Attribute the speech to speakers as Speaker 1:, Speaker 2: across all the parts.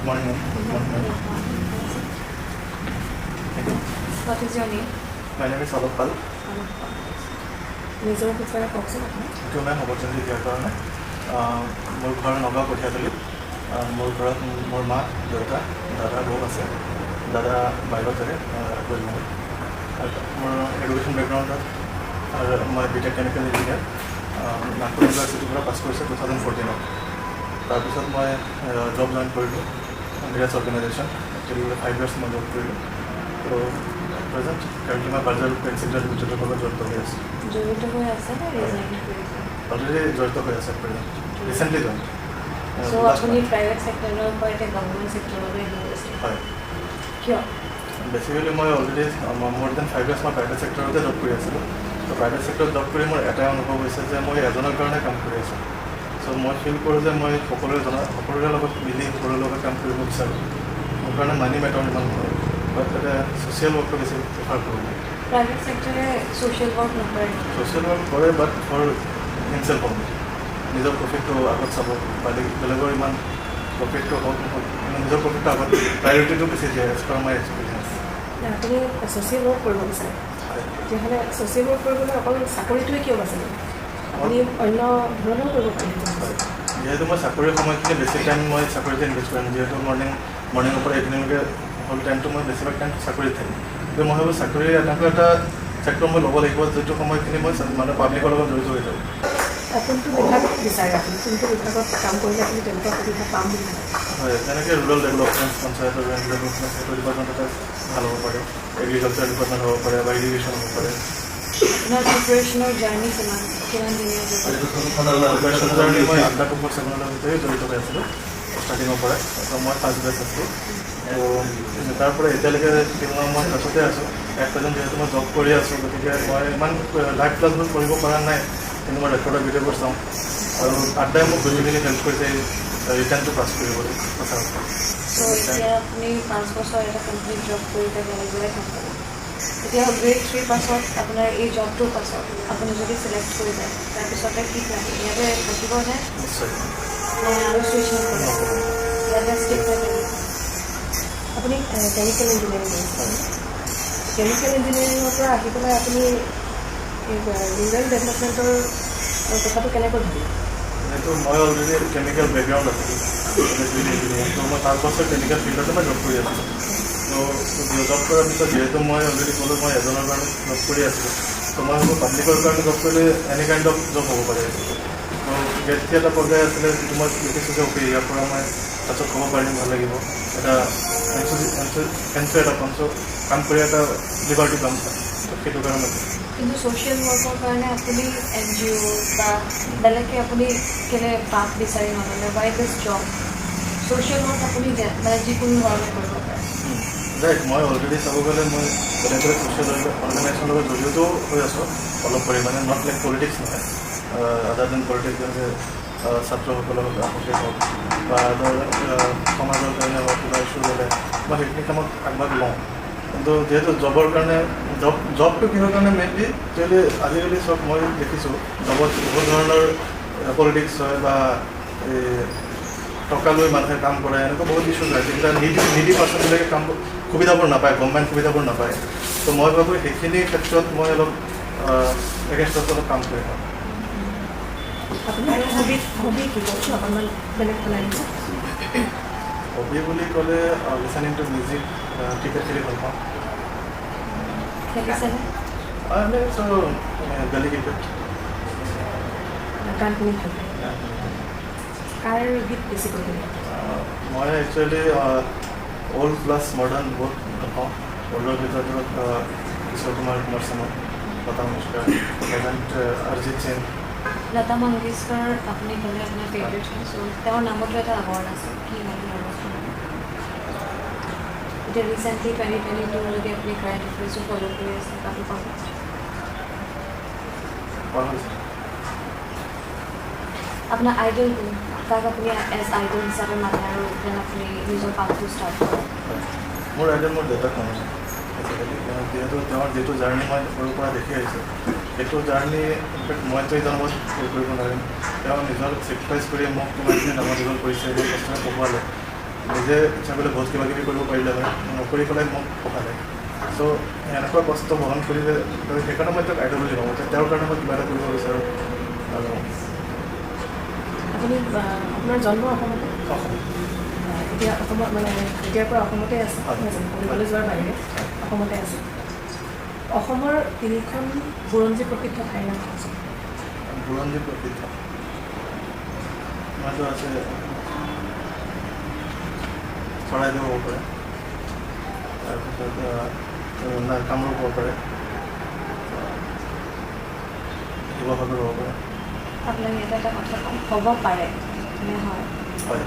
Speaker 1: Morning, ma'am. Good morning, ma'am. Thank you.
Speaker 2: What is your name?
Speaker 1: My name is Alok Pal.
Speaker 3: নিজৰ বিষয়ে কওকচোন আপুনি।
Speaker 1: Thank you ma'am, opportunity দিয়াৰ কাৰণে। মোৰ ঘৰ নগাঁও কঠীয়াতলিত। মোৰ ঘৰত মোৰ মা, দেউতা, দাদা, বৌ আছে। দাদা বাহিৰত থাকে কৰিমগঞ্জত। আৰু মোৰ এডুকেশ্যন বেকগ্ৰাউণ্ডত আৰু মই B Tech chemical engineer, Nagpur ইউনিভাৰ্চিটিৰ পৰা পাছ কৰিছোঁ 2014ত। তাৰপিছত মই জব জইন কৰিলোঁ ভেৰিয়াছ অৰ্গেনাইজেশ্যন। একচুৱেলি 5 ইয়াৰ্ছ মই জব কৰিলোঁ। ত' প্ৰেজেণ্ট কাৰেণ্টলি মই বাৰ্জাৰ পেইণ্টছ ইণ্ডিয়া লিমিটেডৰ লগত জড়িত হৈ আছোঁ।
Speaker 2: জড়িত হৈ আছে নে ৰিজাইন কৰিছে?
Speaker 1: অলৰেডি জড়িত হৈ আছে, প্ৰেজেণ্ট ৰিচেণ্টলি জইন।
Speaker 2: চ' আপুনি প্ৰাইভেট ছেক্টৰৰ পৰা এতিয়া গভৰ্ণমেণ্ট ছেক্টৰলৈ আহি গৈছে?
Speaker 1: হয়।
Speaker 2: কিয়?
Speaker 1: বেচিকেলি মই অলৰেডি মোৰ then 5 years মই প্ৰাইভেট ছেক্টৰতে জব কৰি আছিলোঁ। ত' প্ৰাইভেট ছেক্টৰত জব কৰি মোৰ এটাই অনুভৱ হৈছে যে মই এজনৰ কাৰণে কাম কৰি আছোঁ। চ' মই ফিল কৰোঁ যে মই সকলোৰে জনা সকলোৰে লগত মিলি সকলোৰে লগত কাম কৰিব বিচাৰোঁ। মোৰ কাৰণে মানি মেটাৰ ইমান নহয়, বাট এটা ছ'চিয়েল ৱৰ্কটো বেছি প্ৰিফাৰ কৰোঁ মই।
Speaker 2: প্ৰাইভেট ছেক্টৰে ছ'চিয়েল ৱৰ্ক নকৰে?
Speaker 1: ছ'চিয়েল ৱৰ্ক কৰে, বাট ফৰ হিমছেল্ফ অনলি। নিজৰ প্ৰফিটটো আগত চাব, বেলেগৰ ইমান প্ৰফিটটো হওক নহওক, মানে নিজৰ প্ৰফিটটো আগত প্ৰায়ৰিটিটো বেছি দিয়ে, এজ পাৰ মাই এক্সপিৰিয়েঞ্চ।
Speaker 3: আপুনি ছ'চিয়েল ৱৰ্ক কৰিব বিচাৰে?
Speaker 1: হয়।
Speaker 3: তেতিয়াহ'লে ছ'চিয়েল ৱৰ্ক কৰিবলৈ অকল চাকৰিটোৱে কিয় বাচিলে আপুনি? অন্য ধৰণেও কৰিব পাৰিলে।
Speaker 1: হয়, যিহেতু মই চাকৰিৰ সময়খিনি বেছি টাইম মই চাকৰিতে ইনভেষ্ট কৰিম, যিহেতু মৰ্ণিঙৰ পৰা ইভিনিংলৈকে হ'ল টাইমটো মই বেছিভাগ টাইম চাকৰিত থাকিম। গতিকে মই ভাবোঁ চাকৰিৰ এনেকুৱা এটা চেক্টৰ মই ল'ব লাগিব, যিটো সময়খিনি মই মানে পাব্লিকৰ লগত জড়িত হৈ থাকোঁ।
Speaker 3: কোনটো বিভাগ বিচাৰে আপুনি? কোনটো বিভাগত কাম কৰিলে আপুনি তেনেকুৱা সুবিধা পাম বুলি ভাবে?
Speaker 1: হয়, যেনেকৈ ৰুৰেল ডেভেলপমেণ্ট, পঞ্চায়তৰ ৰুৰেল ডেভেলপমেণ্ট, সেইটো ডিপাৰ্টমেণ্ট এটা ভাল হ'ব পাৰে, এগ্ৰিকালচাৰ ডিপাৰ্টমেণ্ট হ'ব পাৰে বা ইৰিগেশ্যন হ'ব পাৰে।
Speaker 2: আপোনাৰ প্ৰিপেৰেশ্যনৰ জাৰ্ণি কিমান দিনীয়া জড়িত?
Speaker 1: প্ৰিপেৰেশ্যনৰ জাৰ্ণি, মই আড্ডা 2.7ৰ লগতে জড়িত হৈ আছিলোঁ ষ্টাৰ্টিঙৰ পৰাই। ত' মই ফাৰ্ষ্ট বেচ আছিলোঁ। ত' তাৰ পৰা এতিয়ালৈকে কিমান মই টাচতে আছোঁ। এট প্ৰেজেণ্ট যিহেতু মই জব কৰি আছোঁ, গতিকে মই ইমান লাইভ ক্লাছবোৰ কৰিব পৰা নাই, কিন্তু মই ৰেকৰ্ডৰ ভিডিঅ'বোৰ চাওঁ আৰু আড্ডাই মোক গোটেইখিনি হেল্প কৰিছে ৰিটাৰ্ণটো পাছ কৰিবলৈ, সঁচা কথা।
Speaker 2: চ' এতিয়া আপুনি 5 বছৰ এটা কোম্পানীত জব কৰিলে, বেলেগ বেলেগ কোম্পানীত। এতিয়া গ্ৰেড থ্ৰীৰ পাছত, আপোনাৰ এই জবটোৰ পাছত আপুনি যদি চিলেক্ট হৈ যায়, তাৰপিছতে কি প্লেন? ইয়াতে থাকিব নে?
Speaker 1: নিশ্চয়।
Speaker 2: নে আৰু চুইচ নকৰে?
Speaker 1: নকৰোঁ।
Speaker 2: ইয়াতে ষ্টিক হৈ থাকিব?
Speaker 3: আপুনি কেমিকেল ইঞ্জিনিয়াৰিং কৰিছে। কেমিকেল ইঞ্জিনিয়াৰিঙৰ পৰা আহি পেলাই আপুনি এই ৰুৰেল ডেভেলপমেণ্টৰ কথাটো কেনেকৈ ভাবিলে?
Speaker 1: যিহেতু মই অলৰেডি কেমিকেল বেকগ্ৰাউণ্ড আছিলোঁ ইঞ্জিনিয়াৰিং, ত' মই 5 বছৰ কেমিকেল ফিল্ডতে মই জব কৰি আছিলোঁ। ত' জব কৰাৰ পিছত যিহেতু মই অলৰেডি ক'লোঁ, মই এজনৰ কাৰণে জব কৰি আছিলোঁ, ত' মই ভাবোঁ পাব্লিকৰ কাৰণে জব কৰিলে এনি কাইণ্ড অফ জব হ'ব পাৰে। ত' গ্ৰেড থ্ৰী এটা পৰ্যায় আছিলে, যিটো মই দেখিছোঁ যে অ'কে, ইয়াৰ পৰা মই পাছত ক'ব পাৰিম, ভাল লাগিব, এটা এনচু এটা পাম, চ' কাম কৰি এটা লিবাৰ্টি পাম। ত' সেইটো কাৰণে।
Speaker 2: কিন্তু ছ'চিয়েল ৱৰ্কৰ কাৰণে আপুনি এনজিঅ' বা বেলেগকৈ আপুনি কেলৈ পাথ বিচাৰি নল'লে? Why this job? Social work আপুনি মানে যিকোনো ধৰণে কৰিব পাৰে।
Speaker 1: ৰাইট, মই অলৰেডি চাব গ'লে মই বেলেগ বেলেগ ছ'চিয়েল অৰ্গেনাইজেশ্যনৰ লগত জড়িতও হৈ আছোঁ অলপ পৰিমাণে, not like politics নহয়, আদাৰ then politics, যেনেকৈ ছাত্ৰসকলৰ হকে হওক বা আদাৰ সমাজৰ কাৰণে হওক, কিবা ইছ্যু হ'লে মই সেইখিনি কামত আগভাগ লওঁ। কিন্তু যিহেতু জবৰ কাৰণে, জবটো কিহৰ কাৰণে মেইনলি একচুৱেলি আজিকালি চব মই দেখিছোঁ, জবত বহুত ধৰণৰ পলিটিক্স হয় বা এই টকা লৈ মানুহে কাম কৰে, এনেকুৱা বহুত ইছ্যুজ হয়, যিবিলাক নিডি পাৰ্চনবিলাকে কাম সুবিধাবোৰ নাপায়, গভমেণ্ট সুবিধাবোৰ নাপায়। ত' মই ভাবোঁ সেইখিনি ক্ষেত্ৰত মই অলপ এগেইনষ্টত অলপ কাম কৰিম।
Speaker 3: আপোনাৰ হবি কি কওকচোন, অকণমান বেলেগ ফালে আহিছোঁ।
Speaker 1: হবি বুলি ক'লে লিচনিং টু মিউজিক, ক্ৰিকেট খেলি ভাল পাওঁ।
Speaker 2: খেলিছেনে?
Speaker 1: এনেই চ' গালি ক্ৰিকেট।
Speaker 3: গান শুনি ভাল পায়? কাৰ গীত বেছিকৈ শুনে?
Speaker 1: মই একচুৱেলি অল্ড প্লাছ মডাৰ্ণ বহুত ভাল পাওঁ। অল্ডৰ ভিতৰত ধৰক কিশোৰ কুমাৰ, কুমাৰ চানু, লতা মংগেশকাৰ, প্ৰেজেণ্ট অৰিজিত সিং।
Speaker 2: লতা মংগেশকাৰ আপুনি ক'লে আপোনাৰ ফেভৰেট হয়। চ' তেওঁৰ নামতো এটা এৱাৰ্ড আছে। কি হয় সেই এৱাৰ্ডটোৰ নাম? এতিয়া ৰিচেণ্টলি 2022 যদি আপুনি কাৰেণ্ট এফেয়াৰ্ছো ফ'ল' কৰি আছে, তাতো পাব।
Speaker 1: পাহৰিছোঁ।
Speaker 2: আপোনাৰ আইডল কোন? কাক আপুনি এজ আইডল হিচাপে মানে আৰু then আপুনি নিজৰ পাথটো ষ্টাৰ্ট কৰে?
Speaker 1: হয়, মোৰ আইডল মোৰ দেউতাক মানো বেচিকেলি, যিহেতু তেওঁৰ যিটো জাৰ্ণি মই সৰুৰ পৰা দেখি আহিছোঁ, সেইটো জাৰ্ণি ইনফেক্ট মইতো এই জন্মত হেৰি কৰিব নোৱাৰিম। তেওঁ নিজৰ চেক্ৰিফাইচ কৰি মোক ইমানখিনি ডাঙৰ দীঘল কৰিছে, ইমান কষ্টৰে পঢ়ুৱালে। নিজে ইচ্ছা কৰিলে বহুত কিবা কিবি কৰিব পাৰিলে হয়, নকৰি পেলাই মোক পঢ়ালে। চ' এনেকুৱা কষ্ট বহন কৰিলে, সেইকাৰণে মই তেওঁক আইডল বুলি ভাবোঁ। তেওঁৰ কাৰণে মই কিবা এটা কৰিব বিচাৰোঁ। আৰু
Speaker 3: আপুনি, আপোনাৰ জন্ম অসমতে?
Speaker 1: অসম।
Speaker 3: এতিয়া অসমত, মানে এতিয়াৰ পৰা অসমতে আছে?
Speaker 1: হয়।
Speaker 3: নহয় জানো? পঢ়িবলৈ যোৱাৰ বাহিৰে অসমতে আছে। অসমৰ তিনিখন বুৰঞ্জী প্ৰসিদ্ধ ঠাইৰ নাম কওকচোন।
Speaker 1: বুৰঞ্জী প্ৰসিদ্ধ আমাৰতো আছে, চৰাইদেউ হ'ব পাৰে, তাৰপিছত কামৰূপ হ'ব পাৰে, শিৱসাগৰ হ'ব পাৰে।
Speaker 2: আপোনাক ইয়াতে এটা কথা কম, হ'ব পাৰে নে হয়?
Speaker 1: হয়।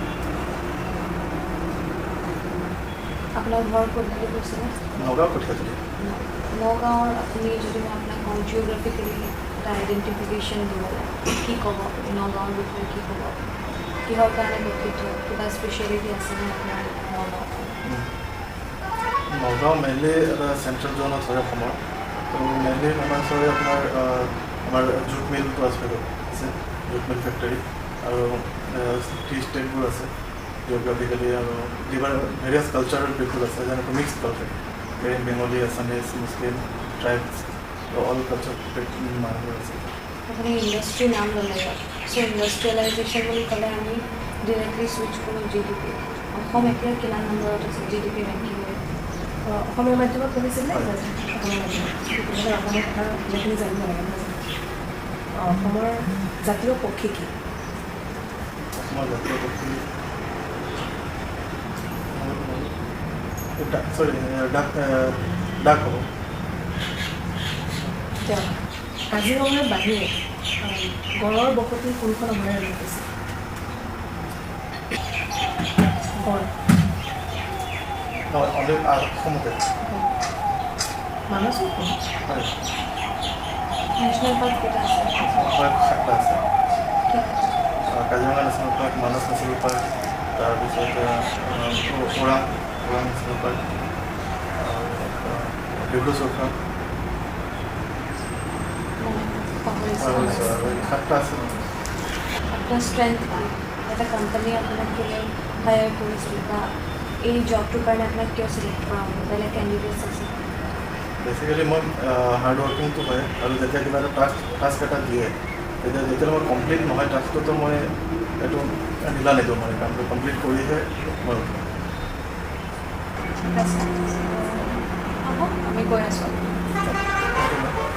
Speaker 2: আপোনাৰ ঘৰ ক'ত বুলি কৈছিলে?
Speaker 1: নগাঁও, কঠীয়াতলি।
Speaker 2: নগাঁৱৰ আপুনি যদি মই আপোনাক কওঁ জিঅ'গ্ৰাফিকেলি এটা আইডেণ্টিফিকেশ্যন দিবলৈ, কি ক'ব আপুনি নগাঁৱৰ বিষয়ে? কি ক'ব, কিহৰ কাৰণে প্ৰসিদ্ধ? কিবা স্পেচিয়েলিটি আছেনে আপোনাৰ নগাঁও?
Speaker 1: নগাঁও মেইনলি এটা চেণ্ট্ৰেল জ'নত হয় অসমৰ। ত' মেইনলি ফেমাছ হয় আপোনাৰ আমাৰ জুট মিলটো আছে, আছে জুট মিল ফেক্টৰী আৰু টি ষ্টেটবোৰ আছে জিঅ'গ্ৰাফিকেলি, আৰু ডিভাৰ ভেৰিয়াছ কালচাৰেল পিপুল আছে, যেনেকৈ mix culture, Bengali, Assamese, Muslim, tribes, all culture মানুহবোৰ আছে।
Speaker 2: আপুনি ইণ্ডাষ্ট্ৰীৰ নাম ল'লে ইয়াত। চ' ইণ্ডাষ্ট্ৰিয়েলাইজেশ্যন বুলি ক'লে আমি ডিৰেক্টলি চুইচ কৰোঁ জিডিপি। অসম এতিয়া কিমান নম্বৰত আছে জিডিপি ৰেংকিঙত?
Speaker 3: অসমীয়া মাধ্যমত পঢ়িছিল নে?
Speaker 1: হয়।
Speaker 3: অসমীয়া মাধ্যমত। তেতিয়াহ'লে অসমৰ কথা ভালেখিনি জানিব লাগে, নহয় জানো? অসমৰ জাতীয় পক্ষী কি?
Speaker 1: অসমৰ জাতীয় পক্ষী, চৰি, ডাক, ডাক হ'ব।
Speaker 3: তেওঁ কাজিৰঙাৰ বাহিৰে গঁড়ৰ বসতি কোনখন অভয়াৰণ্যত আছে? গঁড়।
Speaker 1: নহয়, অনলি অসমতে।
Speaker 3: মানসো অসম।
Speaker 1: হয়।
Speaker 2: নেশ্যনেল পাৰ্ক কেইটা আছে?
Speaker 1: পাৰ্ক সাতটা আছে।
Speaker 2: কি?
Speaker 1: কাজিৰঙা নেশ্যনেল পাৰ্ক, মানস নেশ্যনেল পাৰ্ক, তাৰপিছত ওৰাং ওৰাং নেশ্যনেল পাৰ্ক, ডিব্ৰু চৈখোৱা।
Speaker 2: মই পাহৰিছোঁ।
Speaker 1: পাহৰিছোঁ, আৰু এই সাতটা আছে।
Speaker 2: আপোনাৰ ষ্ট্ৰেংথ কি? এটা কোম্পানী আপোনাক কেলৈ হায়াৰ কৰিছিল বা এই জবটোৰ কাৰণে আপোনাক কিয় চিলেক্ট কৰা হ'ল? বেলেগ কেণ্ডিডেটছ আছে।
Speaker 1: বেচিকেলি মই হাৰ্ড ৱৰ্কিংটো হয়, আৰু যেতিয়া কিবা এটা টাস্ক এটা দিয়ে, তেতিয়া যেতিয়ালৈ মই কমপ্লিট নহয় টাস্কটোতো, মই এইটো ঢিলা নিদিওঁ, মানে কামটো কমপ্লিট কৰিহে মই উঠোঁ।
Speaker 2: ঠিক আছে, হ'ব, আমি গৈ আছোঁ।
Speaker 1: Thank you, ma'am.